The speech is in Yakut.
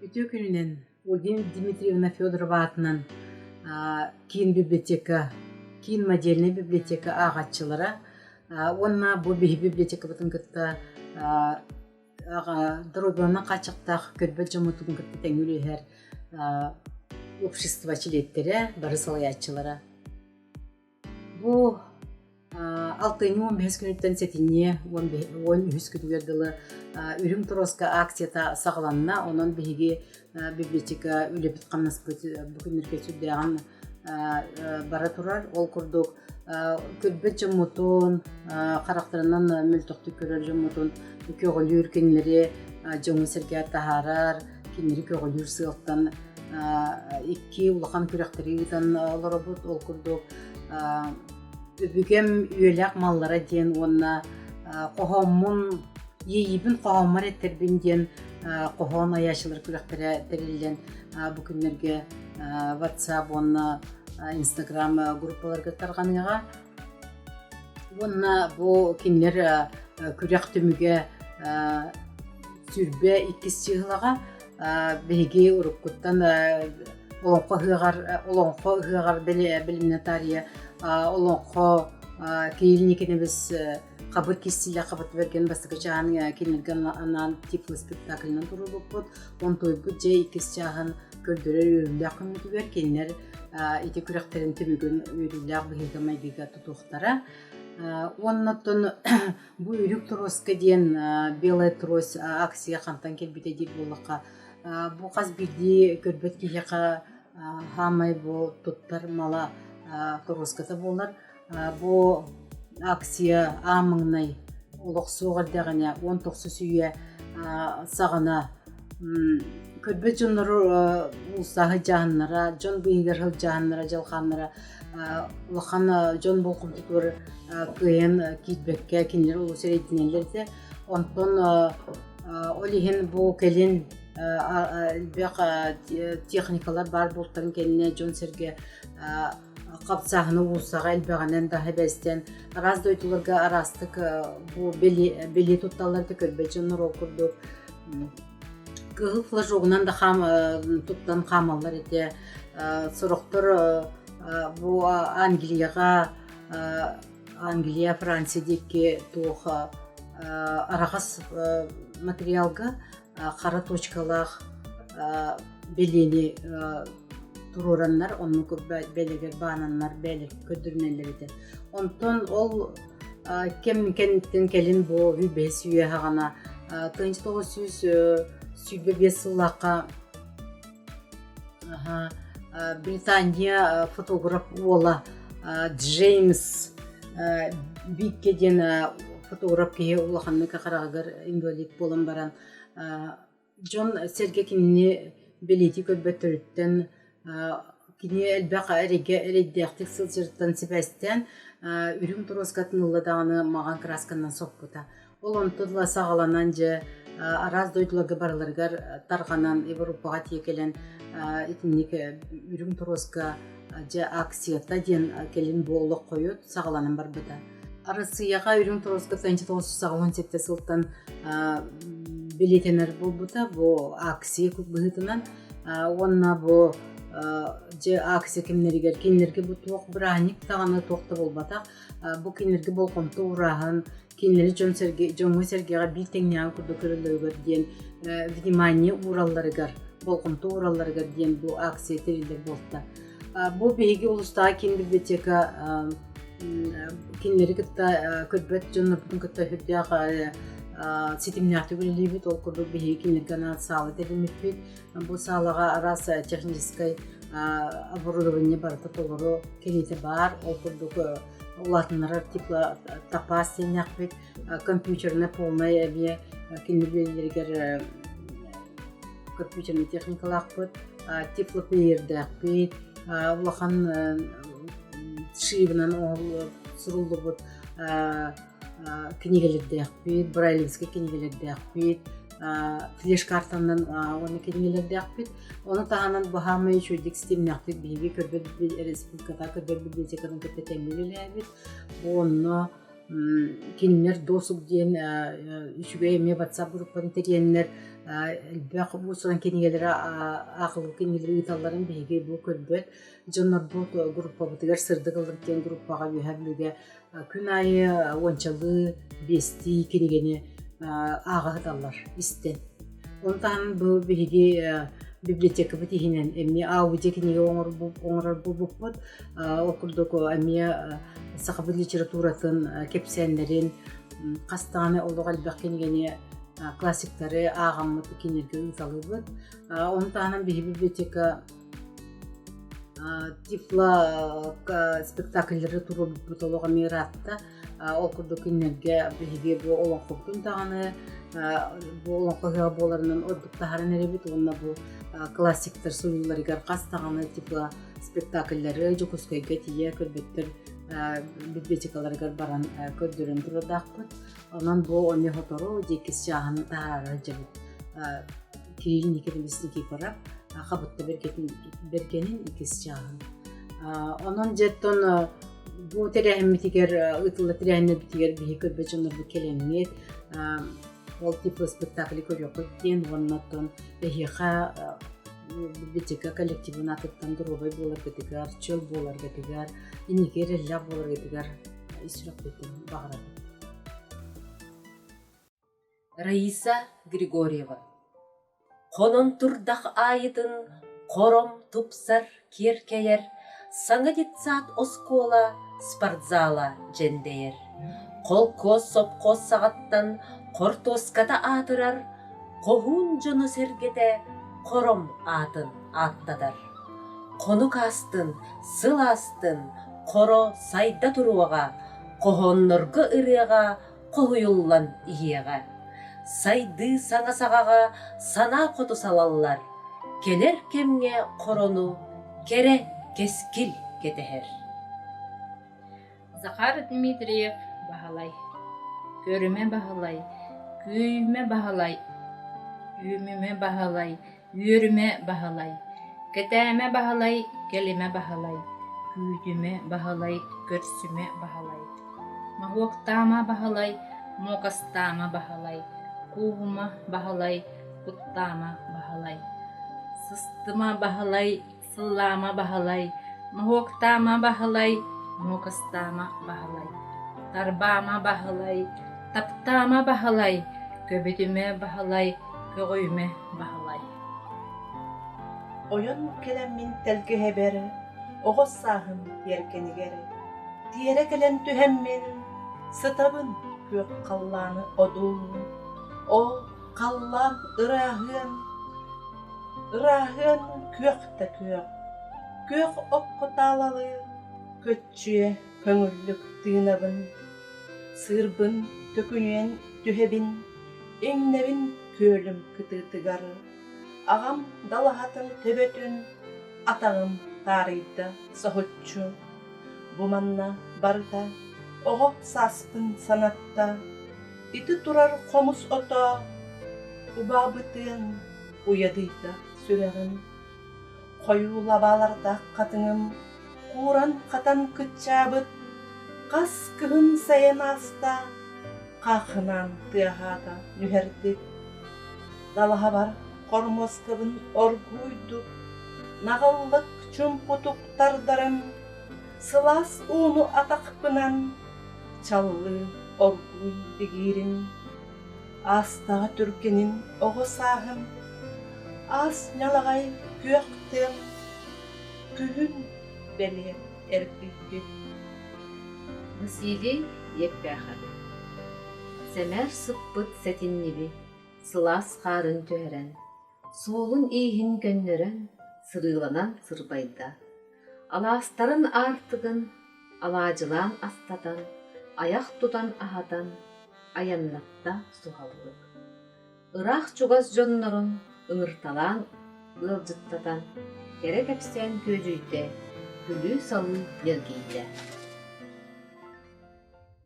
Үтүө күнүнэн Ольга Дмитриевна Федорова аатынан киин библиотека, киин модельнай библиотека ааҕааччылара уонна бу биһи библиотекабытын кытта доруобуйанан хааччахтаах көрбөт дьоммутун кытта тэҥҥэ үлэлэһэр общество чилиэттэрэ, бары салайааччылара. Бу алтынньы 15 күнүттэн сэтинньи 13 күнүгэр дылы Үрүҥ торуоска акцията саҕаланна. Онон биһиги библиотека үлэбит-хамнаспыт бу күннэргэ сүрдээҕин бара турар. Ол курдук көрбөт дьоммутун, харахтарынан мөлтөхтүк көрөр дьоммутун көҕүлүүр, кинилэри дьоҥҥо-сэргэҕэ таһаарар, кинилэри көҕүлүүр сыалтан икки улахан күрэхтэри ыытан олоробут. Ол курдук Өбүгэм үөлэх маллара диэн уонна хоһооммун иэйиибин хоһооммор эттэрбин диэн хоһоон айааччылар күрэхтэрэ тэриллэн бу күннэргэ WhatsApp уонна Instagram группаларга тарҕаныаҕа. Уонна бу кинилэр күрэх түмүгэ 22 чыыһылаҕа биһиги уруккуттан олоҥхо ыһыаҕар олоҥхо ыһыаҕар бэлэмнэтария олоҥхо Кирилл Никитович хабыр киссилэ хабыт бэргэн бастакы чааһын кинилэргэ анаан тифло спектаклынан туруорбуппут. Онтуойбут дьэ иккис чааһын көрдөрөр үөрүүлээх күммүтүгэр кинилэр ити күрэхтэрин түмүгүн үөрүүлээх быһыыга-майгыга тутуохтара. Уонна оттон Бу Үрүк торуоска диэн Белая трость акция хантан кэлбитэ диир буоллахха, бу хас биирдии көрбөт киһиэхэ хаамай бу туттар мала торуоската буолар. Бу акция аан маҥнай олох суох эрдэҕинэ 19 үйэ саҕана көрбөт дьоннору уулусса сылдьааһыннара, дьон быыһыгар сылдьааһыннара, дьалхааннара улахан дьон болҕомтотугар кыайан киирбэккэ кинилэр олус эрэйдэнэллэр этэ. Онтон ол иһин бу кэлин элбэх техникалар баар буолтарын кэннэ дьон-сэргэ хапсааһыны уулуссаҕа элбэҕинэн да эбэстэн араас дойдуларга араастык бу бэлиэ тутталлар да көрбөт дьоннор ол курдук кыһыл флажогунан да хаам туттан хаамаллар этэ. Сорохтор бу Англияҕа Англия, Франция диэки туох араҕас материалга хара точкалаах бэлиэни туруораннар, оннук бэлэгэр баананнар бээлэр көрдөрүнэллэр этэ. Онтон ол кэм кэнниттэн кэлин бу бэс үйэ хаҕана 1925 сыллаахха Британия фотограф уола Джеймс Бикке диэн фотограф киһи улаханнык хараҕыгар инвалид буолан баран дьон-сэргэ кинини бэлиэтии көрбөттөрүттэн кини элбэх эрэйгэ эрэйдээхтик сылдьарыттан сибээстээн үрүҥ торуоскатын ылла даҕаны маҕан кыраасканан соппута. Ол онтон ыла саҕаланан дьэ араас дойдуларга барыларыгар тарҕанан Европаҕа тиийэ кэлэн итинник үрүҥ торуоска дьэ акцията диэн кэлин бу олох хойут саҕаланан барбыта. Арассыыйаҕа үрүҥ торуоска 1987 сылтан бэлиэтэнэр буолбута бу акция быһыытынан уонна бу дьэ акция кэмнэригэр кинилэргэ бу туох бырааһынньык даҕаны туох да буолбатах бу кинилэргэ болҕомто уурааһын кинилэри дьон-сэргэ дьоҥҥо-сэргэҕэ биир тэҥнээҕин курдук көрөллөрүгэр диэн внимание ууралларыгар болҕомто ууралларыгар диэн бу акция тэриллэр буолта. Бу биһиги улуустааҕы киин библиотека кинилэри кытта көрбөт дьоннорбутун кытта сүрдээх ситимнээхтик үлэлиибит. Ол курдук биһиги кинилэргэ анаан саала тэриммиппит. Бу саалаҕа араас техническай оборудование барыта толору кэриэтэ баар. Ол курдук улаатыннарар типа тапаас диэннээхпит, компьютерная полная эмиэ кинилэр үлэлэригэр компьютернай техникалаахпыт, тифлоплеердээхпит, улахан шибынан суруллубут кинигэлэрдээхпит, брайлевскай кинигэлэрдээхпит, флеш-картанан уонна кинигэлэрдээхпит. Ону таһынан баһаамай үчүгэйдик ситимнээхтик биһиги көрбөт республиката көрбөт библиотекатын кытта тэҥҥэ үлэлээбит. Онно. Кинилэр досуг диэн үчүгэй эмиэ WhatsApp группаны тэрийэннэр элбэх уус-уран кинигэлэри ааҕыллыбыт кинигэлэри ыыталларын биһиги бу көрбөт дьоннорбут группабытыгар Сырдык ыллык диэн группаҕа Үөһээ Бүлүүгэ күн аайы уончалыы, биэстии кинигэни ааҕа сыталлар истэн. Ону таһынан бу биһиги библиотекабыт иһинэн эмиэ аудио кинигэ оҥорор буолбуппут. Ол курдук эмиэ сахабыт литературатын кэпсээннэрин хас даҕаны олох элбэх кинигэни классиктары ааҕаммыт кинилэргэ ыыталыыбыт. Ону таһынан биһиги библиотека Тифло спектакльлары туруорбут олох эмиэ ыраатта. Ол курдук кинилэргэ биһиги бу олоҥхобутун даҕаны бу олоҥхо ыһыаҕа буоларынан ордук таһааран эрэбит уонна бу классиктар суруйууларыгар хас даҕаны типа спектакльлары Дьокуускайга тиийэ көрбөттөр библиотекаларыгар баран көрдөрөн турардаахпыт. Онон бу эмиэ сотору диэкис чааһын таһаара сылдьабыт. Кирилл Никитович Никифоров Хабытта Бэргэнин иккис чааһын. Онон дьэттон бу тэрээһиммитигэр ыытылла тэрээһиннэрбитигэр биһи көрбөт дьоннорбут кэлэммит ол типа спектакли көрүөххүт диэн уонна оттон эһиэхэ библиотека коллективын аатыттан доруобай буоларгытыгар, чөл буоларгытыгар, инники эрэллээх буоларгытыгар ис сүрэхпиттэн баҕарабын. Раиса Григорьева Хонон турдах аайытын хором тупсар, киэркэйэр, саҥа детсад оскуола спортзала дьэндэйэр. Холкуос сопхуос саҕаттан хортуоската аатырар, хоһуун дьоно-сэргэтэ хором аатын ааттатар. Хонук аастын, сыл аастын, хоро сайда туруоҕа, хоһооннорго ырыаҕа хоһуйуллан иһиэҕэ. Сайдыы саҥа саҕаҕа санаа хоту салаллар, кэлэр кэмҥэ хорону кэрэ кэскил кэтэһэр. Захар Дмитриев Баһылай Көрүмэ Баһылай, Күөйүмэ Баһылай, Үүмүмэ Баһылай, Үөрүмэ Баһылай, Кэтээмэ Баһылай, Кэлимэ Баһылай, Күүтүмэ Баһылай, Көрсүмэ Баһылай, Моһуоктаама Баһылай, Муокастаама Баһылай, Кууһума Баһылай, Куттаама Баһылай, Сыстыма Баһылай, Сыллаама Баһылай, Моһуоктаама Баһылай, Муокастаама Баһылай, Тарбаама Баһылай, Таптаама Баһылай, Көбүтүмэ Баһылай, Көҕүйүмэ Баһылай. Ойон кэлэммин тэлгэһэбэр, оҕо сааһым тиэргэнигэр, тиэрэ кэлэн түһэммин, сытабын күөх халлааны одуулуу, ол халлаан ырааһыан, ырааһыан күөх да күөх, күөх окко таалалыы көччүйэ көҥүллүк тыынабын, сыырбын төкүнүйэн түһэбин, иҥнэбин күөлүм кытыытыгар, аҕам далаһатын төбөтүн атаҕым таарыйда соһуччу. Бу манна барыта оҕо сааспын санатта, ити турар хомус ото убаабытыан уйадыйда сүрэҕим. Хойуу лабаалардаах хатыҥым кууран-хатан кыччаабыт, хас кыһын сайын ааста, хаахынаан тыаһаата нүһэрдик. Далаһабар хормуоскабын оргууйдук, наҕыллык чумпутук тардарым, сылаас ууну атахпынан чаллыы оргууй бигиирим. Аастаҕа түргэнин оҕо сааһым, аас ньалаҕай күөх тыам, күһүн бэлиэ эргийбит. Василий Еппяхов Сэмээр сыппыт сэтинньиби сылаас хаарын түһэрэн, суолун-ииһин көннөрөн, сырыыланан сырбайда. Алаастарын аартыгын алаадьылаан астатан, айах тутан аһатан, айаннатта суһаллык. Ыраах-чугас дьоннорун ыҥырталаан ыалдьыттатан, кэрэ кэпсээн күөдьүйдэ, күлүү-салыы ньиргийдэ.